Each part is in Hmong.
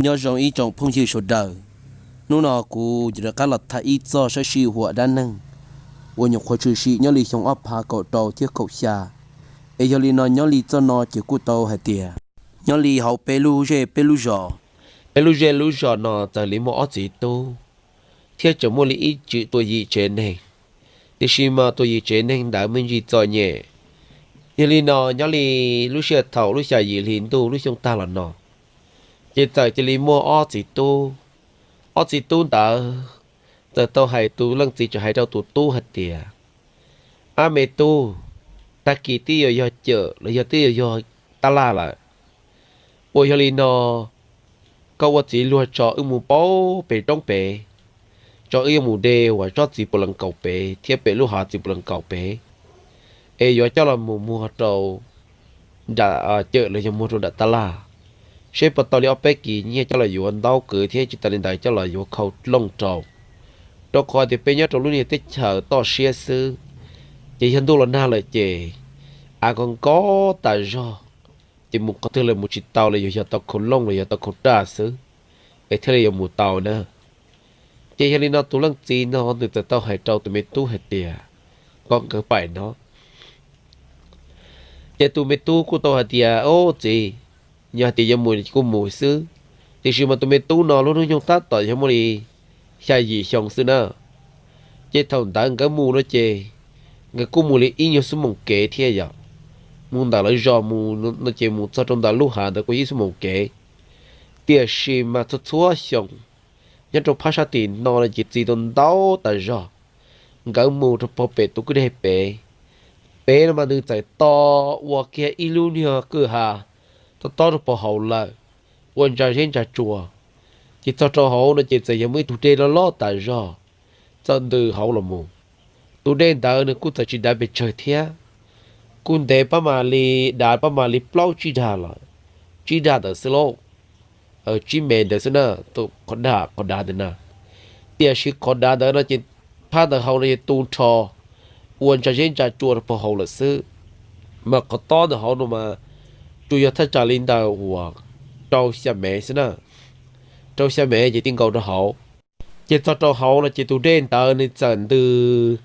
Nyob zoo ib tsoom phooj ywg sawv daws, hnub no kuv yuav rov qab los tham ib txoj sab sij huam dab neeg uas nyuam qhuav tshwm sim nyob li xyoo ob phav kaum rau thiab kaum xya. Es yog li no nyob li txoj no ces kuj tau hais tias nyob li hauv peb lub zej peb lub zos, peb lub zej lub zos no txawm li muaj ob txiv tub thiab tseem muaj li ib tus yim tsev neeg. Tiam sis mas tus yim tsev neeg ntawd me ntsis txom nyem. Yog li no nyob li lub sij hawm thaum lub xya yim hli ntuj lub xyoo tag los no, ces txawm cia li muaj ob txiv tub. Ob txiv tub ntawd txawm tau hais, tus leej txiv txawm hais rau tus tub hais tias, Ab me tub, tag kis twb yuav yog cawm los yog twb yuav yog tab laj lawm. Uas yog li no, koj ua txiv luag tso wb mus pab pem roob pem, tso wb yuav mus de uas tsob txiv puav lees kaum pem thiab pem lub hav txiv puav lees kaum pem, es yuav coj los mus muag rau nram cawm los yog muag rau nram tab laj, seb puas tau li ob peb kis nyiaj coj los yuav ntaub kwv thiab tsis tas li ntawd coj los yuav khau looj rau. Rau qhov tias peb nyob rau lub niag teb chaws toj siab xwb, ces yog ntuj los nag lawm ces av nkos nkos tas zog, ces mus qhov twg los mus tsis tau, los yog yog tau khau looj los yog tau khau raj xwb, es thiaj li yuav mus tau na. Ces yog li no tus leej txiv no nws txawm tau hais rau tus me tub hais tias kom nkawd pais no. Ces tus me tub kuj tau hais tias, Ob txiv, yog hais tias yuav mus kuj mus xwb, tiam sis mas tus me tub no lub hnub nyoog tab tom yog muaj li xya yim xyoo xwb na. Ces thaum ntawd nkawd mus no ces nkawd kuj mus li ib nyuag xuab moos kev thiab yom. Mus ntawm lawv zos mus no ces mus txog rau ntawm lub hav ntawd kuj ib xuab moos kev. Tiam sis mas txhua txhua xyoo nyob rau phab sab tim no no ces txi tau ntau tas zog. Nkawd mus rau pem tus kwj deg pem, pem no mas nws txawm to ua kiag ib lub niag kwj ha tob tob rau pem hauv lawm, ua ntsa zeb ntsa tsua. Ces txog rau hauv no ces txawm yog muaj ib tug dej loj loj tas zog txawm ntws hauv los mus. Tus dej ntawd nws kuj txawm tsis dav pes tsawg thiab, kuj ntev pab mam li, dav pab mam li plaub tsib dag los tsib dag ntawd xwb lauj. Tsib mev ntawd xwb na, tus qhov dav qhov dav ntawd na. Tiam sis qhov dav ntawd no ces phab ntawd hauv no ces tu nrho ua ntsa zeb ntsa tsua rau pem hauv lawm xwb. Mas qhov tob ntawd hauv no mas tsuas yog thaj tsam li ntawm uas rau xya mev xwb na, rau xya mev ces ti nkaus rau hauv. Ces txog rau hauv no ces tus dej ntawd nws txawm ntws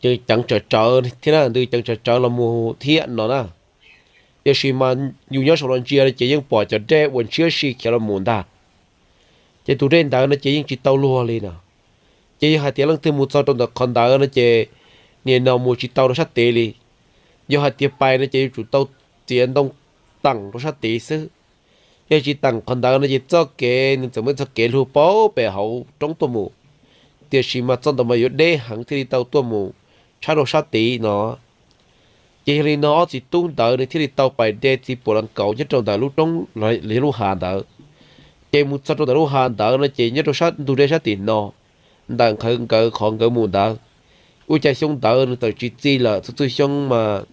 ceev tsawv tsawv thiab na, ntws ceev tsawv tsawv los mus thiab no na. Tiam sis mas yus nyob saum no ntsia no ces yeej pom cov dej uas ntshiab si khiav los mus ntag. Ces tus dej ntawd no ces yeej tsis tau luag li no. Ces yog hais tias leej twg mus txog rau ntawm qhov ntawd no ces nim no mus tsis tau rau sab tid li. Yog hais tias pais no ces yuav tsum tau txiav ntoo teem rau sab tid xwb. Yog tsis teem qhov ntawd no ces txoj kev nws txawm muaj txoj kev lug pem hauv roob tuaj mus, tiam sis mas txoj ntawd mas yuav deb heev thiaj li tau tuaj mus tshab rau sab tid no. Ces yog li no ob txiv tub ntawd nws thiaj li tau pais de txiv puav lees kaum nyob rau ntawm lub roob los yog lub hav ntawd. Ces mus txog rau ntawm lub hav ntawd no ces nyob rau sab ntug dej sab tim no, ntawm nkawd qhov nkawd mus ntawd, ua cas xyoo ntawd nws txawm tsis txi lawm. Txhua txhua xyoo mas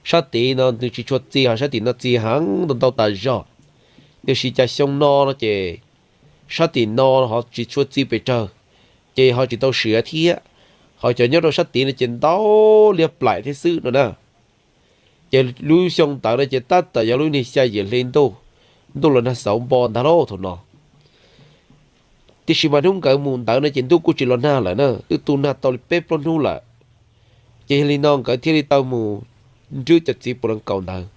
sab tid no nws tsis tshua txi, ho sab tim no txi heev ntau ntau tas zog. Tiam sis cas xyoo no no ces sab tim no ho tsis tshua txi pes tsawg, ces ho tsis tau siav thiab. Ho cov nyob rau sab tid no ces ntau liab plaim thiab xwb no na. Ces lub xyoo ntawd no ces tab tom yog lub niag xya yim hli ntuj, ntuj los nag xauv npo ntag lauj thaum no. Tiam sis mas hnub nkawd mus ntawd no ces ntuj kuj tsis los nag lawm na, twb tu nag tau li peb plaub hnub lawm. Ces yog li no nkawd thiaj li tau mus nrhiav cov txiv puav lees kaum ntawd.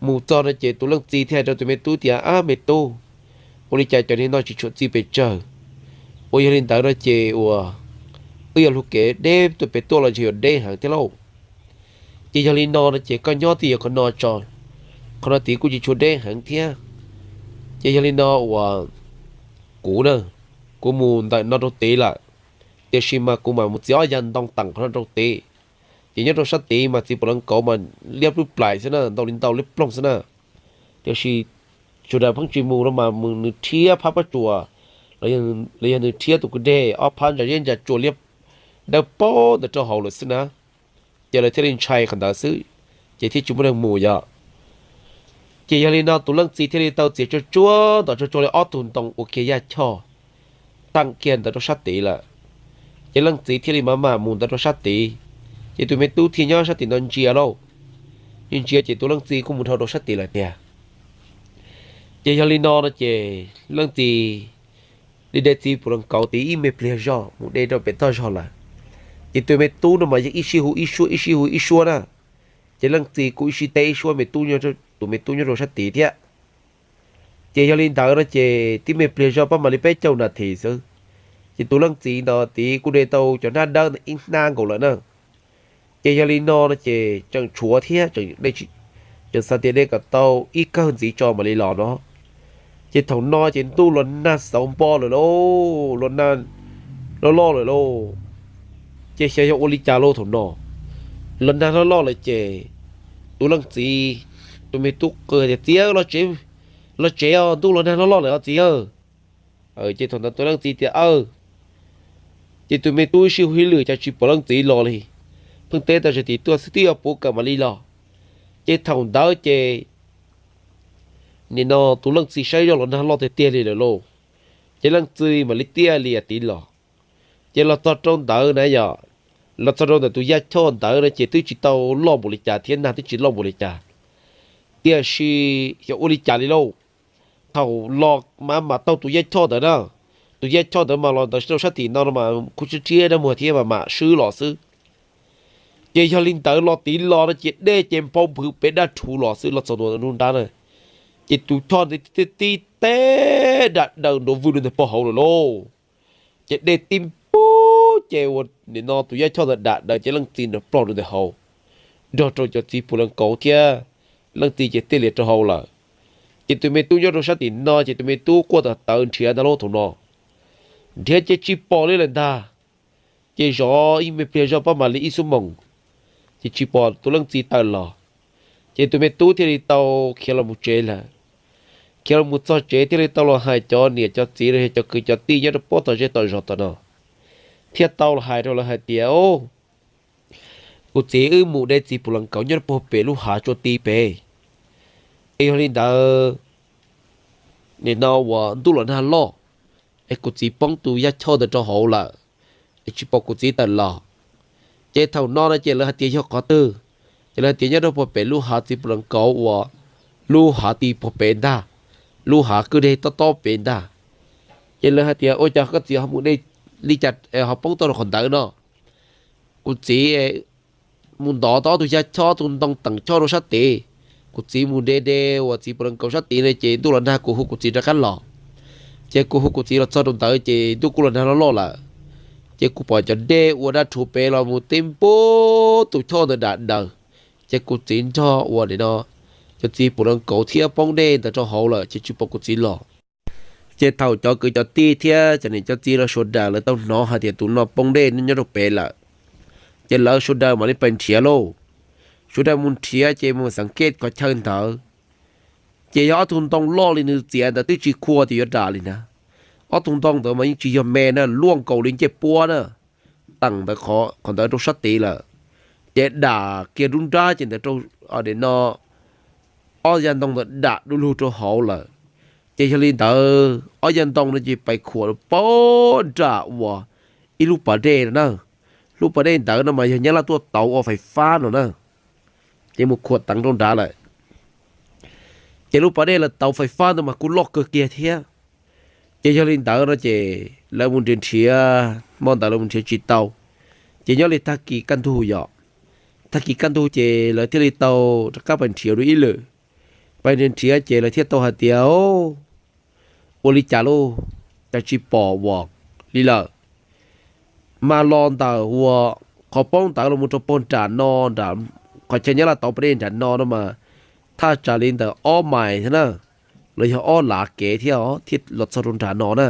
Mus txog no ces tus leej txiv thiaj hais rau tus me tub tias, Ab me tub, ua li cas cov niag no tsis tshua txi pes tsawg? Uas yog li ntawd no ces uas wb yog lug kev deb tuaj pem tuaj los ntshe yuav deb heev thiab lauj. Ces yog li no no ces koj nyob twj ywm qhov no tso, qhov no tid kuj tsis tshua deb heev thiab. Ces yog li no uas kuv na, kuv mus ntawm no rau tid lawm, tiam sis mas kuv mam mus txiav ob yav ntoo teem qhov no rau tid. Ces nyob rau sab tid mas txiv puav lees kaum mas liab plub plaim xwb na, ntau li ntau liab ploog xwb na. Tiam sis sawv daws pheej tsis mus no mas nws rhiab phab pob tsuas los yog nws rhiab tus kwj deg ob phab ntsa zeb ntsa tsua liab dawb paug ntawd rau hauv lawm xwb na. Ces lawv thiaj li ntshai qhov ntawd xwb, ces thiaj tsis muaj neeg mus yom. Ces yog li no tus leej txiv thiaj li tau txiav tsuag tsuag ntawm tsuag tsuag li ob tug ntoo ua kiag yaj choj teem kiag ntawd rau sab tid lawm. Ces leej txiv thiaj li maj mam mus ntawd rau sab tid, ces tus me tub thiaj nyob sab tim no ntsia lauj. Ntsia ces tus leej txiv kuj mus dhau rau sab tid lawm tiag. Ces yog li no no ces leej txiv li de txiv puv lees kauv tid ib me pliag zog mus de rau pem toj zog lawm. Ces tus me tub no mas yog ib sij hu ib suab ib sij hu ib suab na. Ces leej txiv kuj ib sij teb ib suab me tub, tus me tub nyob rau sab tid thiab. Ces yog li ntawd no ces tib me pliag zog pab mam li peb caug nas this xwb, ces tus leej txiv ntawd tid kuj de tau cov hnab dawb ib hnab nkaus lawm na. Ces yog li no no ces tseem tshuav thiab, tseem xav tias de kom tau ib kawm ntxiv tso mam li los no. Ces thaum no ces ntuj los nag xauv npo lawm lauj, los nag loj loj lawm lauj. Ces xyov yog ua li cas lauj, thaum no los nag loj loj lawm ces tus leej txiv, tus me tub qw tias, Txiv, los tsev os, ntuj los nag loj loj lawm os txiv aw. Ces thaum ntawd tus leej txiv tias, Aw. Ces tus me tub sib hu ib lwm cas tsis pom leej txiv los li, pheej teb tas zog tim tuaj xwb, twb yog puv kawm mam li los. Ces thaum ntawd ces nim no tus leej txiv saib zoj los nag loj tiag tiag li lawm lauj, ces leej txiv mam li tiaj li tiv los. Ces los txog rau ntawd na yom, los txog rau ntawm tus yaj choj ntawd no ces twb tsis tau loj npaum li cas thiab, nag twb tsis loj npaum li cas. Tiam sis xyov ua li cas li lauj, thaum los mas mam taug tus yaj choj ntawd na, tus yaj choj ntawd mas los ntawd rau sab tim no no mas kuj tshiab tshiab dab muag thiab mas mam swb los xwb. Ces yog li ntawd los tiv los no ces dej ces nphau nphwv pem daj rhuv los xwb, los txog ntua nruab nrab na, ces tus choj ntawd tib teb dam daws nrov vwg rau ntawm pog hauv lawm lauj. Ces dej tib npug ces ua nim no tus yaj choj ntawd dam daws ces leej txiv nrov plog rau ntawm hauv, nrog rau cov txiv puv lees kauv thiab leej txiv ces tiaj lias rau hauv lawm. Ces tus me tub nyob rau sab tim no ces tus me tub quaj tawv tawv nrhiav ntag lauj thaum no, nrhiav ces tsis pom li lawm ntag. Ces zov ib me pliag zog pab mam li ib xuab moos, ces tsis pom tus leej txiv tawm los. Ces tus me tub thiaj li tau khiav los mus tsev lawm. Khiav los mus txog tsev thiaj li tau los hais cov niam cov txiv los yog cov kwv cov tij nyob rau pob tom zej tom zos tom no, thiaj tau los hais rau lawv hais tias, Kuv txiv wb mus de txiv puv lees kauv nyob rau puag pem lub hav tsua ti pem. Es yog li ntawd, nim no uas ntuj los nag loj, es kuv txiv poob tus yaj choj ntawd rau hauv lawm, es tsis pom kuv txiv tawm los. Ces thaum no no ces lawv hais tias yog qhov twg, ces lawv hais tias nyob rau puag pem lub hav txiv puv lees kauv uas lub hav ti puag pem ntag, lub hav kwj deg tob tob pem ntag. Ces lawv hais tias ua cas koj txiv ho mus de li cas ho poob tau rau qhov ntawd no. Kuv txiv mus ntov tau ob tug yaj choj, ob tug ntoo teem choj rau sab tid. Kuv txiv mus de de uas txiv puv lees kauv sab tid no ces ntuj los nag, kuv hu kuv txiv rov qab los. Ces kuv hu kuv txiv los txog rau ntawd ces ntuj kuj los nag loj loj lawm. Ces kuv pom cov dej ua dab rhuv pem los mus tib npug tus choj ntawd dam daws. Ces kuv txiv nrog uas nim no cov txiv puv lees kauv thiab poob dej ntawd rau hauv lawm ces tsis pom kuv txiv los. Ces thaum cov kwv cov tij thiab cov niam cov txiv lawv sawv daws lawv tau hnov hais tias tus no poob dej nyob rau pem lawm, ces lawv sawv daws mam li pais nrhiav lauj. Sawv daws mus nrhiav ces mus xeev kej qhov chaw ntawd, ces yog ob tug ntoo loj li nws txiav ntawd twb tsis khua tias yuav dam li na. Ob tug ntoo ntawd mas yeej tsis yog me na, luaj nkaus li ncej puab na, teem ntawd qhov ntawd rau sab tid lawm. Ces dam kiag nruab nrab ces ntawd rau, nim no ob yav ntoo ntawd dam du lug rau hauv lawm. Ces yog li ntawd ob yav ntoo no ces pais khuam rau pem nram uas ib lub pas dej no na. Lub pas dej ntawd no mas yog Nyab Laj tuaj tauv ua fais fab no na, ces mus khuam teev rau nrad lawm. Ces lub pas dej lawv tauv fais fab ntawd mas kuj loj kawg kiag thiab. Ces yog li ntawd no ces lawv mus nrhiav nrhiav, hmo ntawd lawv mus nrhiav tsis tau, ces nyob li tag kis kaj ntug yom, tag kis kaj ntug ces lawv thiaj li tau rov qab pais nrhiav dua ib lwm. Pais nrhiav nrhiav ces lawv thiaj tau hais tias, ua li cas lauj, cas tsis pom uas li lawm. Mas los ntawm uas qhov poob ntawd los mus rau puag nram no, nram qhov chaw Nyab Laj tauv pas dej nram no no mas thaj tsam li ntawm ob mais thiab na, los yog ob lav kev thiab thiaj los txog rau nram no na.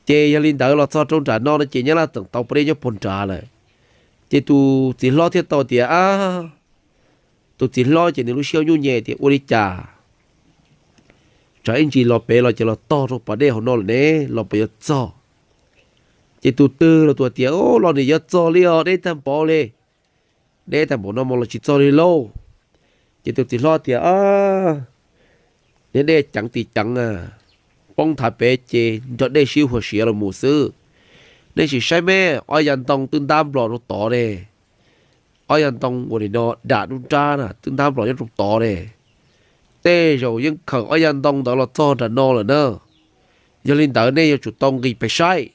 Ces yog li ntawd los txog rau nram no no ces Nyab Laj tseem tauv pas dej nyob puag nrad lawm. Ces tus txiv hlob thiaj tau tias, a, tus txiv hlob ces nws lub siab nyuaj nyem tias ua li cas tsam ib ntsis los pem los ces los tog rau pas dej hauv no lawm ne, los puas yuav txog. Ces tus twg los tus tias, los nws yuav txog li os, deb tag npaum li, deb tag npaum no mus los tsis txog li lauj. Ces tus txiv hlob tias, niag dej ceev tim ceev, poob nthav pem ces nrog dej sib huas siav los mus xwb. Nej sim saib me, ob yav ntoo twb ntab nplos rau tod ne. Ob yav ntoo uas nim no dam nruab nrab na twb ntab nplos nyob rau tod ne. tej zaum yeej khawm ob yav ntoo ntawd los txog nram no lawm na. Yog li ntawd nej yuav tsum tau nqis pem saib.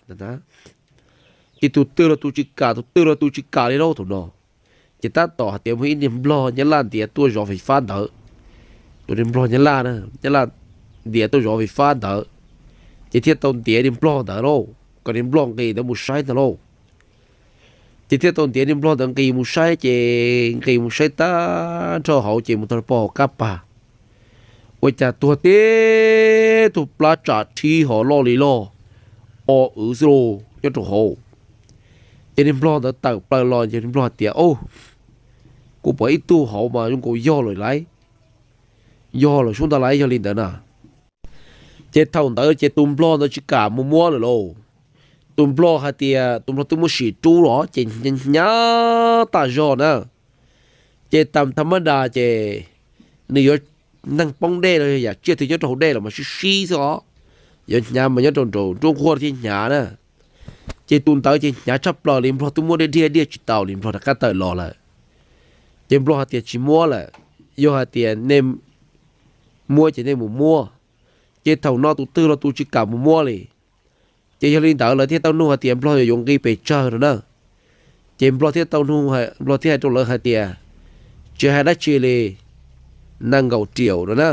Ces tus twg los tus tsis kam, tus twg los tus tsis kam li lauj thaum no. Ces tab tom hais tias muaj ib niag nplog nyab laj ntiav tuaj zov fais fab ntawd. Tus niag nplog nyab laj, nyab laj ntiav tuaj zov fais fab ntawd, ces thiaj tau ntiav niag nplog ntawd lauj, kom niag nplog nqis ntawd mus saib ntag lauj. Ces thiaj tau ntiav niag nplog ntawd nqis mus saib, ces nqis mus saib tag nrho hauv ces mus tau pom hauv qab pas, ua cas tuag tib tug plab tsam rhib hov loj li loj, o wv xwb lauj nyob rau hauv. Ces niag nplog ntawd tawm plaws los ces niag nplog hais tias, Au, kuv pom ib tug hauv mas zoo nkaus yog lawm lauj, yog lawm sub ntag lauj, yog li ntawd na. Ces thaum ntawd ces tus nplog ntawd tsis kam mus muab lawm lauj. Tus nplog hais tias, tus nplog twb muab sim rub los ces hnyav tag zog na. Ces tam tham mab das ces nws yuav neeg poob dej los yam tsiaj twg nyob rau hauv dej los mas sib sib xwb os. Yuav hnyav mas nyob rau nraum nruab nqhuab thiaj hnyav na. Ces tus ntawd ces hnyav tshaj plaws li, nplog twb muab dej diaj diaj tsis tau li, nplog rov qab tawm los lawm. Ces nplog hais tias, Tsis muab lawm, yog hais tias nej muab ces nej mus muab. Ces thaum no tus twg los tus tsis kam mus muab li. Ces yog li ntawd lawv thiaj tau nug hais tias nplog yuav yuav nqi pes tsawg no na. Ces nplog thiaj tau nug, nplog thiaj hais rau lawv hais tias, Tsis hais dab tsi li, nees nkaum riaum no na,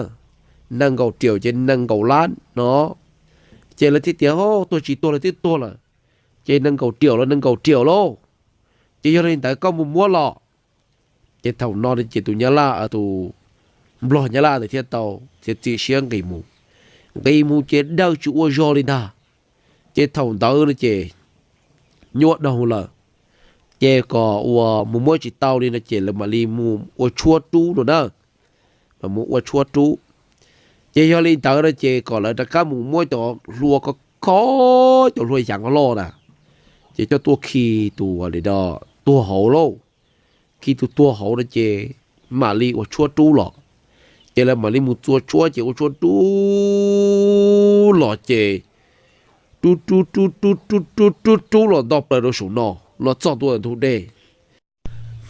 nees nkaum riaum ces nees nkaum lab no. Ces lawv thiaj tias, Tuag tsis tuag lawv twb tuag lawm, ces nees nkaum riaum los nees nkaum riaum lauj. Ces yog li ntawd koj mus muab los. Ces thaum no ces tus nyab laj, tus nplog nyab laj ntawd thiaj tau txiav txim siab nqis mus. Nqis mus ces dawj tsis ua zog li ntag. Ces thaum ntawd no ces nyuaj dhau lawm. Ces kom uas mus muab tsis tau li no ces lawv mam li mus ua tshuab rub no na. Mas mus ua tshuab rub. Ces yog li ntawd no ces kom lawv rov qab mus muab cov hlua khov kho, cov hlua yaav loj na, ces coj tuaj khi tus tuag hauv lauj. Khi tus tuag hauv no ces mam li ua tshuab rub los. Ces lawv mam li mus txua tshuab ces ua tshuab rub los ces rub rub rub rub rub rub rub rub los nto plaws rau saum no, los txog ntua ntug dej.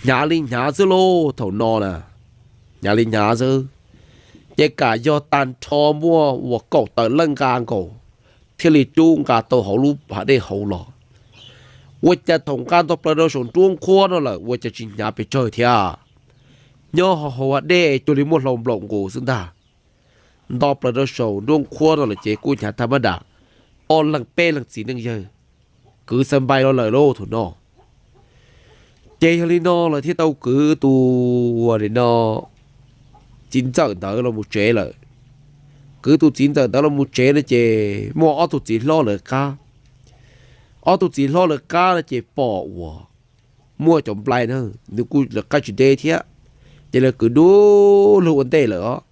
Hnyav li hnyav xwb lauj thaum no na, hnyav li hnyav xwb. Ces kam yog tag nrho muaj uas kaum tawm leej nqa nkaus thiaj li rub nqa tau hauv lub hav dej hauv los. Ua cas thaum nqa nto plaws rau saum nruab nqhuab no lawm ua cas tsis hnyav pes tsawg thiab. Nyob hauv hav dej cuag li muaj hlau nplaum nqus xwb ntag. Nto plaws rau saum nruab nqhuab no lawm ces kuj hnyav tham mab das, ob leeg peb leeg txiv neej yawg kwv xa npai los lawm lauj thaum no. Ces yog li no lawv thiaj tau kwv tus, ua li no, txiv ntxawm ntawd los mus tsev lawm. Kwv tus txiv ntxawm ntawd los mus tsev no ces muaj ob tug txiv hlob lawv qab. Ob tug txiv hlob lawv qab no ces pom uas muaj cov nplai na, nws kuj lawv qab tsis deb thiab, ces lawv kwv du lug ua ntej lawm os.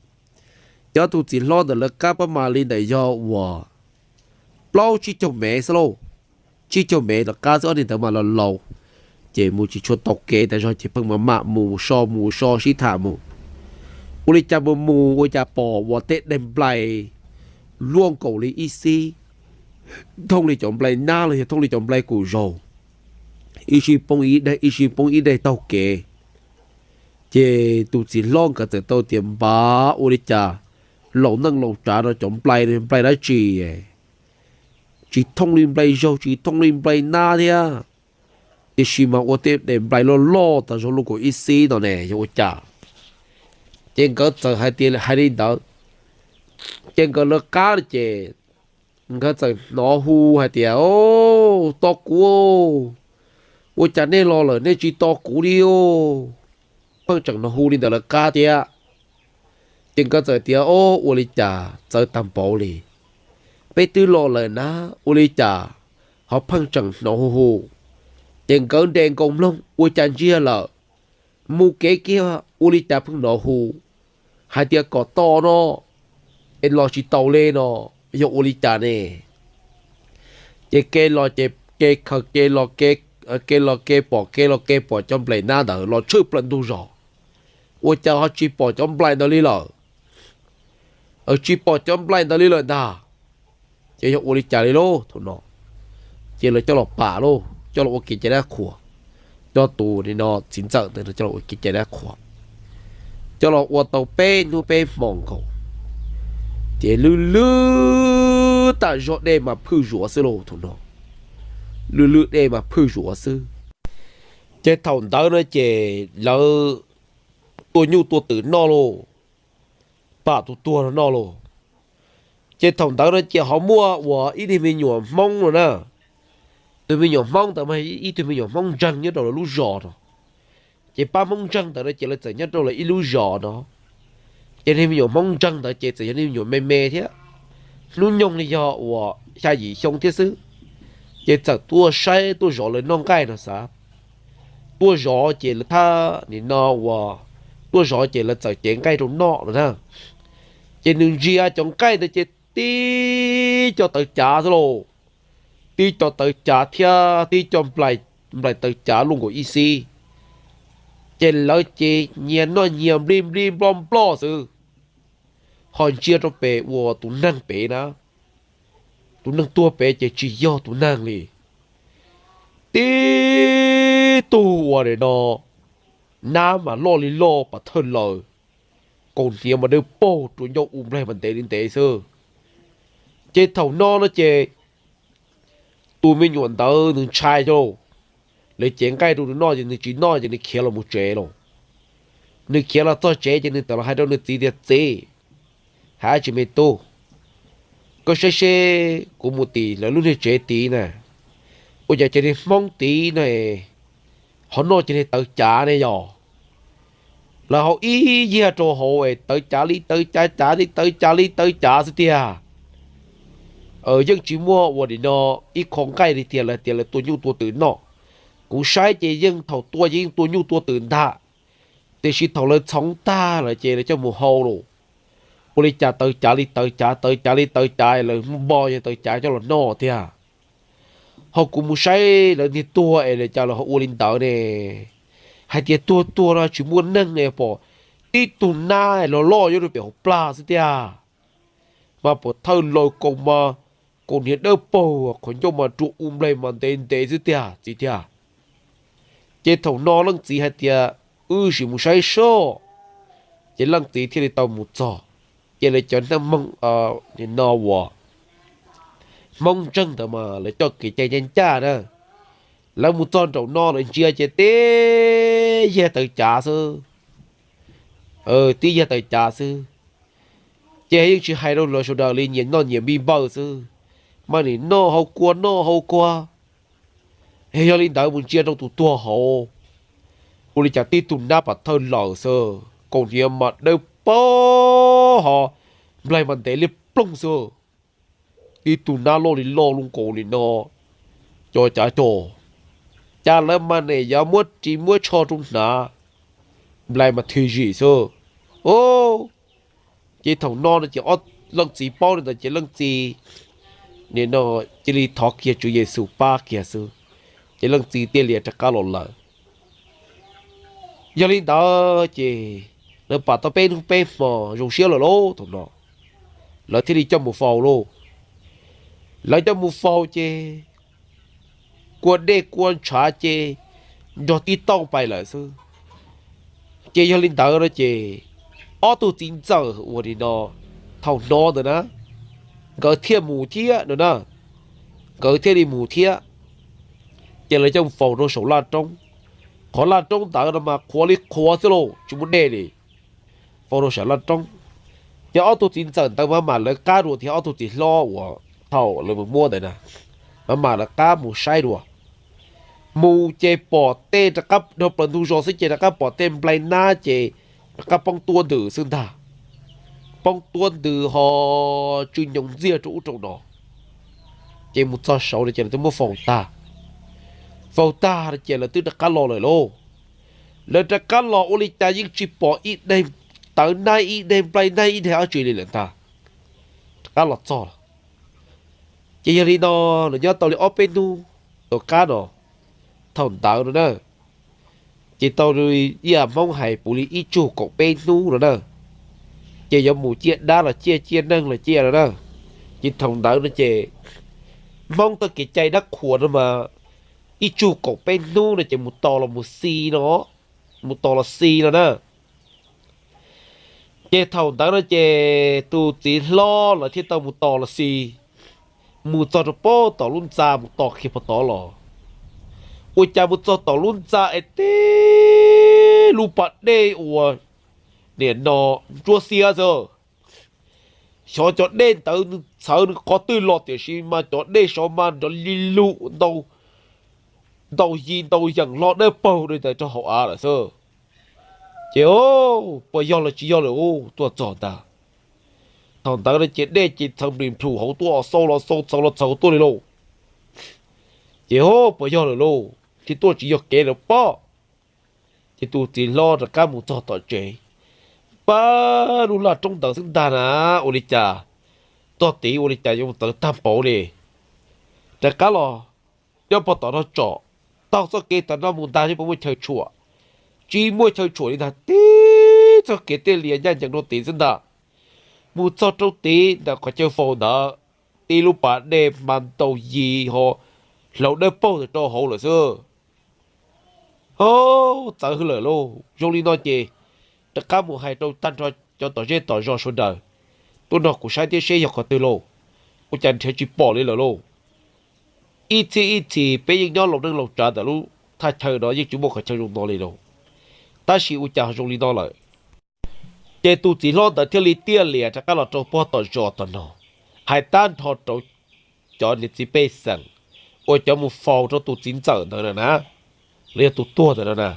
Ces ob tug txiv hlob ntawd lawv qab pab mam li ntawm yog uas plaub tsib caug mev xwb lauj. Tsib caug mev lawv qab xwb, ob niag ntawd mas laus laus, ces mus tsis tshua tau kev tas zog ces pheej mam mam mus so mus so sib tham mus. Ua li cas mus mus ua cas pom uas tej daim nplai luaj nkaus li ib xib, thooj li cov nplai nab los yog thooj li cov nplai kum zaus, ib sij poob ib daim ib sij poob ib daim taug kev. Ces tus txiv hlob nkawd txawm tau tias npav ua li cas laus neej laus tsav no cov nplai, nplai dab tsi, tsis thooj li nplai zaug tsis thooj li nplai nab thiab, tiam sis mas ua tej daim nplai loj loj tas zog luaj nkaus ib xib no ne yog ua cas. Ces nkawd txawm hais tias hais li ntawd, ces nkawd lawv qab ces nkawd txawm hnov hu hais tias, Tos kuv, ua cas nej los lawm nej tsis tos kuv li os? Pheej tseem hnov hu li ntawd lawv qab thiab. Ces nkawd txawm tias, Ob, ua li cas txawv tag npaum li, peb twb los lawm na, ua li cas ho pheej tseem hnov hu hu? Ces nkawd nres nkaus mloog ua cas ntsiag lawm, mus kev kiag ua li cas pheej hnov hu hais tias kom tos no, es los tsis taus li no, yog ua li cas ne? Ces kev los ces kev khaws kev los kev, kev los kev pom kev los kev pom cov nplai nab ntawd los tshwm plaws ntug zos, ua cas ho tsis pom cov nplai ntawd li lawm? Tsis pom cov nplai ntawd li lawm ntag. Ces yog ua li cas li lauj thaum no? Ces lawv coj los pam lauj, coj los ua kev cai dab qhuas, coj tus no txiv ntxawm ntawd coj los ua kev cai dab qhuas. coj los ua tau peb hnub peb hmo nkaus, ces lwj lwj tam zog dej mas phwj zuav xwb lauj thaum no. Lwj lwj dej mas phwj zuav xwb. Ces thaum ntawd no ces lawv tua nyuj tua twm noj lauj, pam tus tuag no noj lauj. Ces thaum ntawd no ces ho muaj uas ib tug me nyuam Hmoob no na. Tus me nyuam Hmoob ntawd mas ib tug me nyuam Hmoob ntseeg nyob rau lawv lub zos no. Ces pab Hmoob ntseeg ntawd no ces lawv txawm nyob rau lawv ib lub zos no. Ces niag me nyuam Hmoob ntseeg ntawd ces txawm yog niag me nyuam me me thiab, hnub nyoog li yog uas xya yim xyoo thiab xwb. Ces txawm tuaj saib tuaj zov lawv noj nqaij no xav. Tuaj zov ces lawv thaj nim no uas tuaj zov ces lawv txawm cev nqaij rau noj no na. Ces nws ntsia cov nqaij ntawd ces tib co tawv cav xwb lauj. Tib co tawv cav thiab tib co nplaim tawv cav luaj nkaus ib xib. Ces lawv ces nyias noj nyias nplij nplij nploj nploj xwb. Ho ntsia rau pem uas tus neeg pem na, tus neeg tuag pem ces tsis yog tus neeg li. Tib tug uas nim no nab mas loj li loj pas thawj lawm, kaus hniav mas dawb paug, rua ncauj u nplaig mas ntev li ntev xwb. Ces thaum no no ces tus me nyuam ntawd nws ntshai lauj. Lawv cev nqaij rau nws noj ces nws tsis noj ces nws khiav los mus tsev lauj. Nws khiav los txog tsev ces nws tawm los hais rau nws txiv tias, Txiv, hais dab tsi me tub, koj saib seb kuv mus tim lawv lub niag tsev tid na, ua cas cov niag Hmoob tid no ho noj cov niag tawv cav ne yog. Lawv hau ib yag rau hauv es tawv cav li tawv cav, cav li tawv cav li tawv cav xwb tiag. Yeej tsis muaj ua nim no ib qho nqaij li tiag, lawv tias lawv tua nyuj tua twm noj. Kuv saib ces yeej thaum tua ces yeej tua nyuj tua twm ntag, tiam sis thaum lawv txhoov tag lawm ces lawv coj mus hau lauj. Ua li cas tawv cav li tawv cav, tawv cav li tawv cav, lawv muab npo yog tawv cav coj los noj tiag. Ho kuv mus saib lawv niag tuag es lawv cas lawv ho ua li ntawd ne. Hais tias tuag tuag no tsis muaj neeg ne, pom tib tug nab loj loj nyob rau pem hauv plag xwb tiag. Mas pom thawj laus kaus mas kaus hniav dawb paug, qhov ncauj mas rua u nplaig mas ntev ntev xwb tiag txiv tiag. Ces thaum no leej txiv hais tias, Wb sim mus saib seb. Ces leej txiv thiaj li tau mus txog. Ces lawv cov neeg Hmoob, nim no uas Hmoob ntseeg ntawd mas lawv coj kev cai ncaj ncaj na. Lawv mus txog nraum no lawv ntsia ces tib yag tawv cav xwb. Tib yag tawv cav xwb. Ces yeej tsis hais rau lawv sawv daws li, nyias noj nyias npij npawj xwb, mas nim noj hau kua noj hau kua. Yog li ntawd mus ntsia rau tus tuag hauv, ua li cas tib tug nab pam thawj lawm xwb, kaus hniav mas dawb paug ho nplaig mas ntev liab ploog xwb. Tib tug nab loj li loj luaj nkaus li no, cov cav cog, cas lawv mas nim yuav muab ris muab tsho rau hnav, nplaig mas thim zim xwb. Ces thaum no no ces ob leej txiv paub li ntawd ces leej txiv nim no cia li thov kiag Tswv Yexus pab kiag xwb, ces leej txiv thiaj li rov qab los lawm. Yog li ntawd ces lawv pam tau peb hnub peb hmo zoo siab lawm lauj. Thaum no lawv thiaj li coj mus faus lauj. Lawv coj mus faus ces kua dej kua ntshav ces nrog tib tauj pais lawm xwb. Ces yog li ntawd no ces ob tug txiv ntxawm uas nim no thaum hnov ntawd na, nkawd thiaj mus thiab no na. Nkawd thiaj li mus thiab. Ces lawv coj mus faus rau saum laj roob. Qhov laj roob ntawd no mas qhuav li qhuav xwb lauj, tsis muaj dej li. Faus rau saum laj roob. Ces ob tug txiv ntxawm ntawd mas mam lawv qab dua thiab ob tug txiv hlob uas thaum lawv mus muab ntawd na, mas mam lawv qab mus saib dua. Mus ces pom tej rov qab dhau plaws ntug zos xwb ces rov qab pom tej nplai nab ces rov qab poob tuab ntws xwb ntag. Poob tuab ntws ho tsw nyoos ntxiag rau ub rau no. Ces mus txog saud no ces lawv twb muab faus tag. Faus tag no ces lawv twb rov qab los lawm lauj. Lawv rov qab los ua li cas yeej tsis pom ib daig tawv nab ib daig nplai nab ib daig dab tsi li lawm ntag. Rov qab los txog lawm. Ces yog li no, nws nyob tau li ob peb hnub tom qab no, thaum ntawd no na, ces tau li ib yam Hmoob hais puv li ib tsug kaum peb hnub no na, ces yuav mus ciaj dab los ciaj ciaj neeg los ciaj no na. Ces thaum ntawd no ces Hmoob txoj kev cai dab qhuas no mas ib tsug kaum peb hnub no ces mus tos los mus xi no, mus tos los xi no na. Ces thaum ntawd no ces tus txiv hlob lawv thiaj tau mus tos los xis, mus txog rau pem tom lub ntxa mus tos kiag pem tod los, ua cas mus txog tom lub ntxa es tib lub pas dej uas nim no ntsuab xiab xwb. Xyov cov dej ntawd nws txhawv nws qhov twg los tiam sis mas cov dej saud mas nrov li lug ntau yim ntau yeem hlo dawb paug rau hauv av lawm xwb. Ces puas yog los tsis yog lawm, tuaj txog ntag. Thaum ntawd no ces dej ces txhawv nplis nplhus hauv tuaj, xau los xau txhawv los txhawv tuaj li lauj. Ces puas yog lawm lauj, tsis tuaj tsis yog kev lawm pob. Ces tus txiv hlob rov qab mus txog tom tsev, pab lub laj roob ntawd xwb ntag na, ua li cas txog tid ua li cas yuav mus txawv tag npaum li. Rov qab los nyob pem tom no tsom, taug txoj kev tom no mus ntag, puas muaj chaw tshuam? Tsis muaj chaw tshuam li ntag, tib txoj kev tiaj lias ncaj ncees rau tid xwb ntag. Mus txog rau tid ntawm qhov chaw faus ntawd, tib lub pas dej mas ntau yim ho hlaus dawb paug rau hauv lawm xwb. Txawv hwv lawm lauj, zoo li no ces rov qab mus hais rau tag nrho cov tom zej tom zos sawv daws, tuaj nrog kuv saib thiab seb yog qhov twg lauj, ua cas nrhiav tsis pom li lawm lauj. Ib txhij ib txhis peb yeej nyob laus neej laus tsav ntawm lub thaj chaw no yeej tsis muaj qhov chaw zoo no li lauj, tab sis ua cas zoo li no lawm. Ces tus txiv hlob ntawd thiaj li tiaj lias rov qab los rau pem tom zos tom no, hais tag nrho rau cov niam txiv pej xeem uas cov mus faus rau tus txiv ntxawm ntawd na, los yog tus tuag ntawd no na.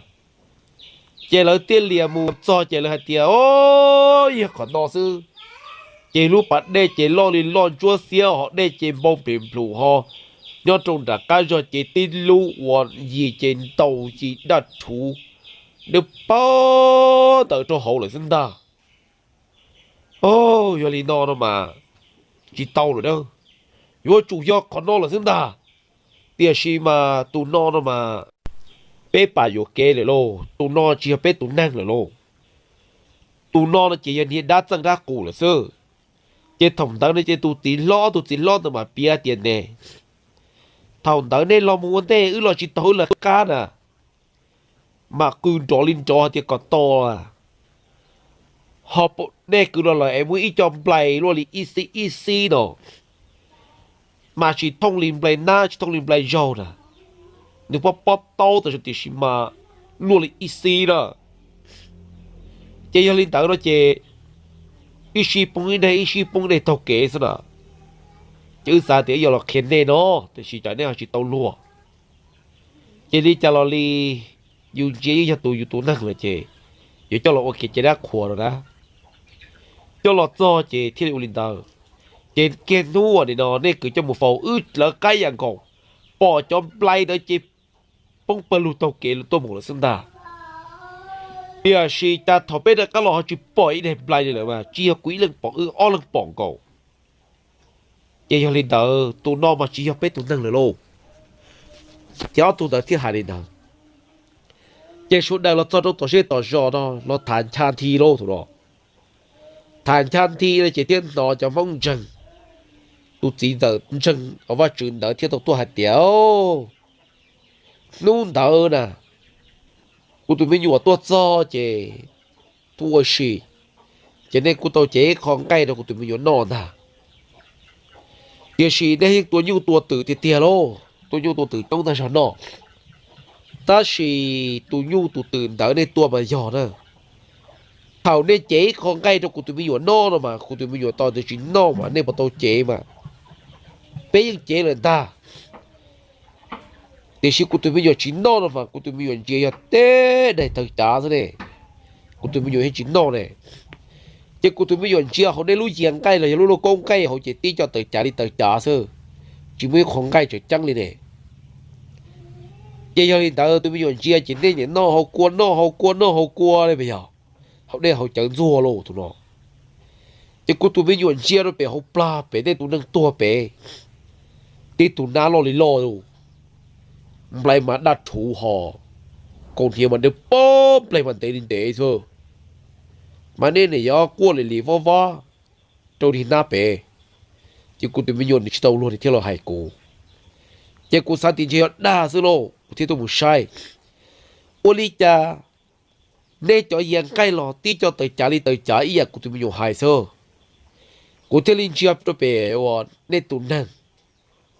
Ces lawv tiaj lias mus txog ces lawv hais tias, o, yog qhov no xwb. Ces lub pas dej ces loj li loj ntsuab xiab, ho dej ces npau nplis nplhus ho nyob rau nram qab zog ces tib lub uas yim ces ntau yim daj rhuv dawb paug ntawd rau hauv lawm xwb ntag. Yog li no no mas tsis tau lawm na, yuav tsum yog qhov no lawm xwb ntag. Tiam sis mas tus no no mas peb pam yuam kev lawm lauj, tus no tsis yog peb tus neeg lawm lauj. Tus no no ces yog niag dab txeej dab qus lawm xwb. Ces thaum ntawd no ces tus txiv hlob, tus txiv hlob ntawd mas piav tias ne, thaum ntawd nej los mus ua ntej wb los tsis tau wb lawv qab na, mas qw nrov li nrov hais tias kom tos, ho nej kwv los lawm es muaj ib co nplai luaj li ib xib ib xib no, mas tsis thooj li nplai nab tsis thooj li nplai zaug na, nws pob pob taub tas tiam sis mas luaj li ib xib na. Ces yog li ntawd no ces ib sij poob ib daim ib sij poob ib daim taug kev xwb na. Ces wb xav tias wb yuav los qhia nej no, tiam sis cas nej ho tsis tau luag. Ces li cas los li, yus ntsia yeej yog tus yus tus neeg lawm ces yuav coj los ua kev cai dab qhuas no na. Coj los txog ces thiaj li ua li ntawd. Ces kiag hnub uas nim no nej kwv coj mus faus wb lawv qab yam nkaus, pom cov nplai ntawd ces poob pawg lug taug kev tuaj mus lawm xwb ntag. Tiam sis cas thaum peb rov qab los ho tsis pom ib daim nplai li lawm mas tsis yog kuv ib leeg pom, wb ob leeg pom nkaus. Ces yog li ntawd tus no mas tsis yog peb tus neeg lawm lauj. Ces ob tug ntawd thiaj hais li ntawd. Ces sawv daws los txog rau tom zej tom zos no los tham ncha nthi lauj, tus no tham ncha nthi no ces thiaj hnov cov Hmoob ntseeg, tus txiv ntxawm ntseeg Vajtswv ntawd thiaj tau tuaj hais tias, hnub ntawd na, kuv tus me nyuam tuaj txog ces tuaj ua si, ces nej kuj tau cev ib qho nqaij rau kuv tus me nyuam noj ntag. Tiam sis nej yeej tua nyuj tua twm tiag tiag lauj, tua nyuj tua twm coob tag zog noj. Tab sis tus nyuj tus twm ntawd nej tua mas yog na, thaum nej cev ib qho nqaij rau kuv tus me nyuam noj no mas kuv tus me nyuam tos ntawd tsis noj mas nej puas tau cev mas, peb yeej cev lawm ntag. Tiam sis kuv tus me nyuam tsis noj no mas kuv tus me nyuam ntsia yog tib daim tawv cav xwb ne, kuv tus me nyuam yeej tsis noj ne. Ces kuv tus me nyuam ntsia hauv nej lub yias nqaij los yog lub lauj kaub nqaij hauv ces tib co tawv cav li tawv cav xwb, tsis muaj ib qho nqaij tseem ceeb li ne. Ces yog li ntawd tus me nyuam ntsia ces nej niam noj hau kua noj hau kua noj hau kua li mas yog hauv dej hauv cawv ntxuag lauj, tus no. Ces kuv tus me nyuam ntsia rau pem hauv plag pem nej tus neeg tuag pem, tib tug nab loj li loj lauj, nplai mas daj rhuv ho, kaus hniav mas dawb paug nplej mas ntev li ntev xwb, mas nej niam yuav quaj li li vob vob rau niag nab pem. Ces kuv tus me nyuam nws tsis tau luag nws thiaj los hais kuv. Ces kuv xav tias ntshe yog dag xwb lauj, kuv thiaj tuaj mus saib. Ua li cas Nej cov yias nqaij los tib co tawm cav li tawm cav ib yam kuv tus me nyuam hais xwb. Kuv thiaj li ntsia rau pem uas nej tus neeg,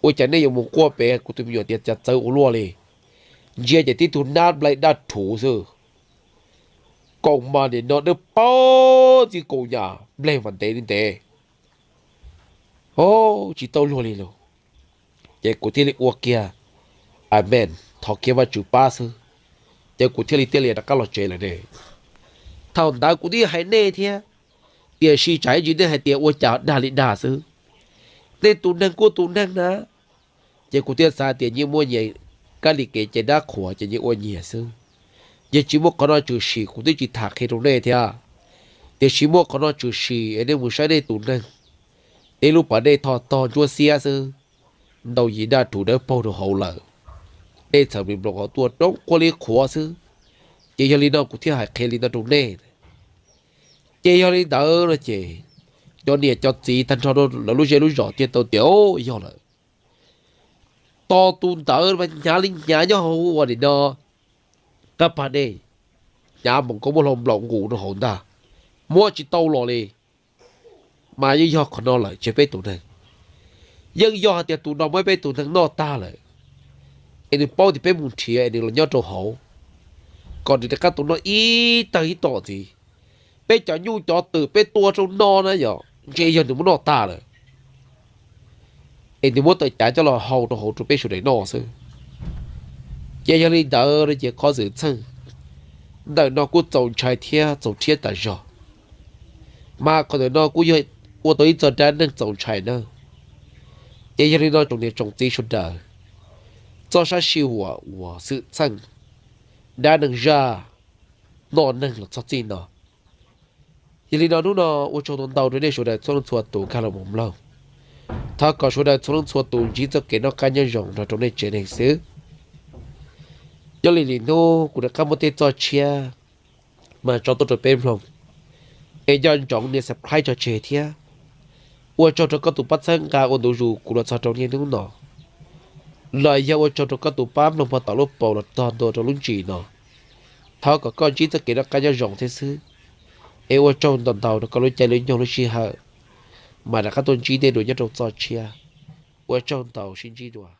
ua cas nej yuav mus quaj pem kuv tus me nyuam tias cas txawv ua luaj li. Ntsia ces tib tug nab nplej daj rhuv xwb. Koom mas nim no dawb paug txij koom nyam nplej mas ntev li ntev. Tsis tau luag li lus. Ces kuv thiaj li ua kiag amen, thov kiag Vajtswv pab xwb, ces kuv thiaj li thiaj li rov qab los tsev lawm ne. Thaum ntawd kuv twb hais nej thiab, tiam sis tsam ib ntsis nej hais tias ua cas dag li dag xwb, nej tus neeg kuj tus neeg na. Ces kuv thiaj xav tias nyias muaj nyias kab li kev cai dab qhuas ces nyias ua nyias xwb. Yog tsis muaj qhov no tshwm sim kuv twb tsis tham qhia rau nej thiab. Tiam sis muaj qhov no tshwm sim es nej mus saib nej tus neeg, ib lub pas dej tho tog ntsuab xiab xwb, ntau yim daj rhuv dawb paug rau hauv lawm. Dej txhawm plis nploos hauv tuaj roob qhuav li qhuav xwb. Ces yog li no kuv thiaj hais qhia li no rau nej. Ces yog li ntawd no ces cov niam cov txiv tag nrho lawv lub zej lub zos thiaj tau tias, o, yog lawm. Tos tus ntawd mas hnyav li hnyav nyob hauv ua nim no qab pas dej, hnyav mas koj muab hlo nplaum nqus rau hauv ntag, muab tsis tau los li. Mas yeej yog qhov no lawm ces peb tus neeg, yeej yog hais tias tus no muab peb tus neeg noj tag lawm, es nws paub tias peb mus nrhiav es nws los nyob rau hauv, kom nws rov qab tuaj noj ib tag ib tom ntxiv. Peb cov nyuj cov twm peb tua rau no na yog ntshe yog nws muab noj tag lawm, es nws muab tawm cav coj los hau rau hauv rau peb sawv daws noj xwb. Ces yog li ntawd no ces qhov xwm txheej ntawm no kuj txaus ntshai thiab txaus rhiab tas zog. Mas qhov ntawm no kuj yog ua tau ib txoj dab neeg txaus ntshai na. Ces yog li no tsoom niam tsoom txiv sawv daws, txoj sab sij huam uas xwm txheej dab neeg zaj noj neeg los txog txij no. Yog li no hnub no ua tsaug ntau ntau rau nej sawv daws txhua leej txhua tus nkag los mus mloog. Thov kom sawv daws txhua leej txhua tus ntsib txoj kev noj qab nyob zoo nrog rau nej tsev neeg xwb. Nyob li lwm hnub kuv rov qab muaj tej txoj tshiab mas tso tuaj rau peb mloog, es nco ntsoov nias subscribe tso tseg thiab. Ua tsaug rau koj tus pab txhawb nqa ua ntu zus kuv los txog rau niaj hnub no, los yog ua tsaug rau koj tus pab mloog pog tom lub paus los txog ntua rau lub ntsis no. Thov kom koj ntsib txoj kev noj qab nyob zoo thiab xwb, es ua tsaug ntau ntau rau koj lub caij lub nyoog lub sij hawm, mas rov qab tuaj ntsib nej dua nyob rau txoj tshiab. Ua tsaug ntau, sib ntsib dua.